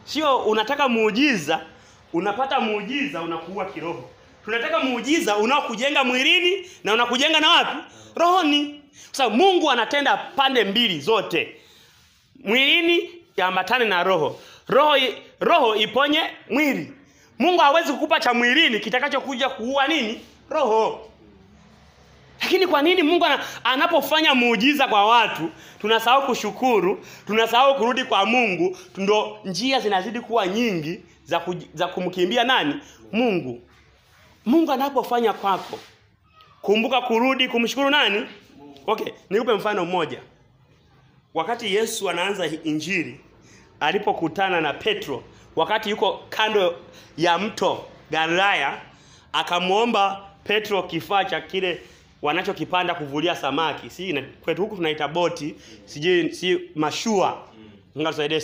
Sio unataka muujiza, unapata muujiza unakuua kiroho. Tunataka muujiza unaokujenga mwilini na unakujenga na wapi? Rohoni. Kwa sababu Mungu anatenda pande mbili zote. Mwilini yaambatane na roho. Roho iponye mwili. Mungu hawezi kukupa cha mwilini kitakachokuja kuua nini? Roho. Lakini kwa nini Mungu anapofanya muujiza kwa watu, tunasahau kushukuru, tunasahau kurudi kwa Mungu, ndo njia zinazidi kuwa nyingi za kumkimbia nani? Mungu. Mungu anapofanya kwako, kumbuka kurudi kumshukuru nani? Okay, nikupe mfano mmoja. Wakati Yesu anaanza Injili, alipokutana na Petro, wakati yuko kando ya mto Galilaya, akamuomba Petro kifaa cha kile wanachokipanda kuvulia samaki. Si kwetu huku tunaita boti, sijui si mashua. Mungu atusaidie.